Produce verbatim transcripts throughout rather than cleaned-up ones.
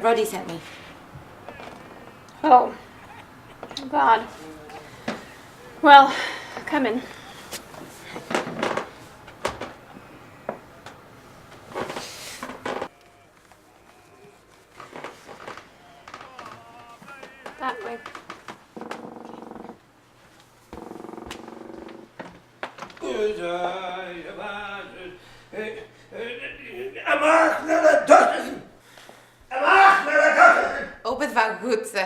Roddy sent me. Oh. Oh, God. Well, come in. That way. A-mach leis na dotasan! A-mach leis na dotasan! Obair mhath dhutsa.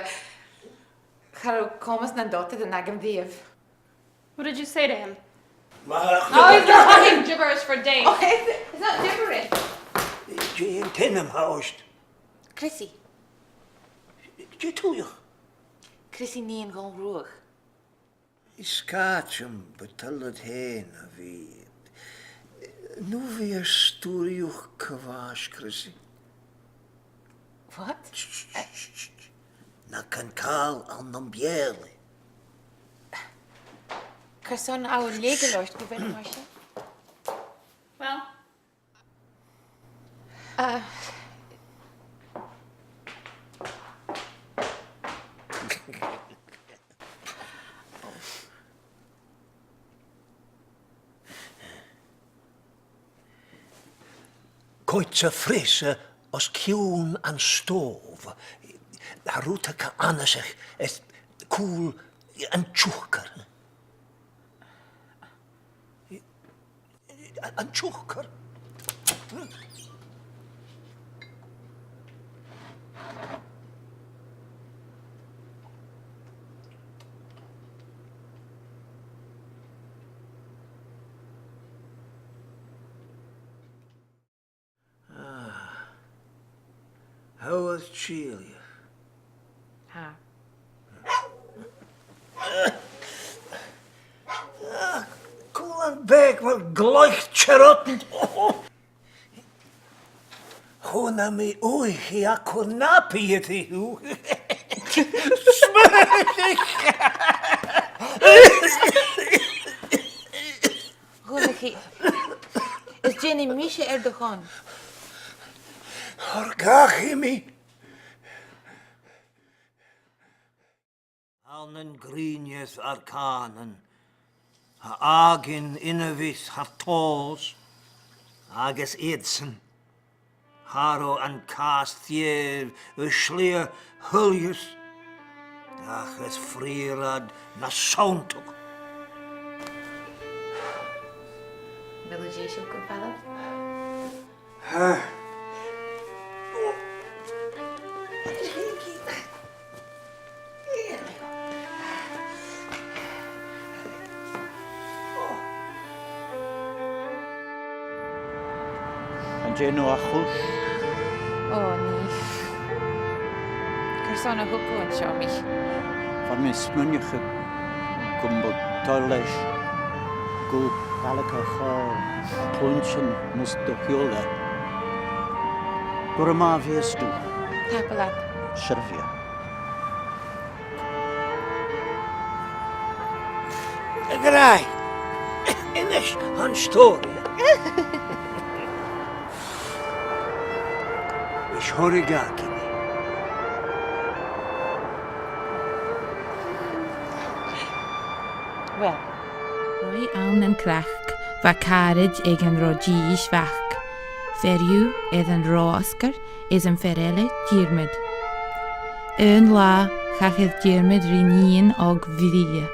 Cha robh comas nan dotasan agam riamh. What did you say to him? A-mach leis na dotasan! Oh, he's been talking gibberish for days. Oh, it's, it's not gibberish. Dè an t-ainm a th' ort? Chrissy. Dè an t-ainm? Chrissy Nighean Dhòmhnaill Ruadh. Is caomh leam, bu toil leat fhèin a bhith. An robh thu air stiùireadh cabhais, Chrissy? What? Shh, shh, shh, shh. Na can càil ann am Beurla. Carson a bheil thu a' leigeil ort gu bheil e mar sin? Well, Uh, Coimhead a' phreasa os cionn an stòbh. Tha rudeigin annasach air cùl an tiugair. An tiugair. Ah. How was Celia? Tha. Ah, cùl am bàgh mar ghleoc terotan. Chunnaic mi ùidh a' cur napaidh air thu. Smaoinich! Chunnaic i. Is dè nì mise air do shon? Thoir dhomh e. Ann an grìneas ar cànain, tha àighean inbhich thar tomhas, agus iadsan, tha iad an càs tìr a' slighe thuilleadh, ach is fìor iad na sanntagan. Bheil thu deiseil, a Philip? Tha. An dèan thu a' chùis? Ò, nì. Carson a thug thu an seo mi? Bha mi a' smaoineachadh gum bu toil leis gu gabhadh a' chùis a chluinntinn mus do shiubhail e. Gu robh math, a Mhàiri. Tapadh leat. Seirbhíse. A ghràidh, a-nis an stòiridh. Is thoir dhomh e. Uill, roimhe ann an cnoc, bha càraid aig an robh dithis mhac. Fear dhiubh air an robh Oscar, is am fear eile Diarmaid. Aon latha, thachair Diarmaid ri nighean òg bhrèagha.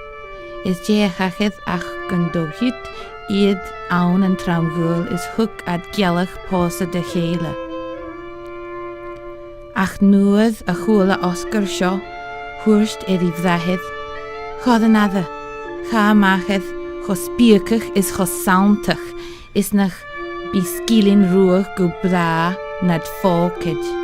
Is dè a thachair ach gun do thuit iad ann an tromghail is thug iad gealach pòsadh dha chèile. Ach nuair a chuala Oscar seo, thuirt e ri bhràthair, "Chòrd e rium, tha e cho spiagach is cho sanntach, is nach bi sgillinn ruadh gu bràth nad phòcaid."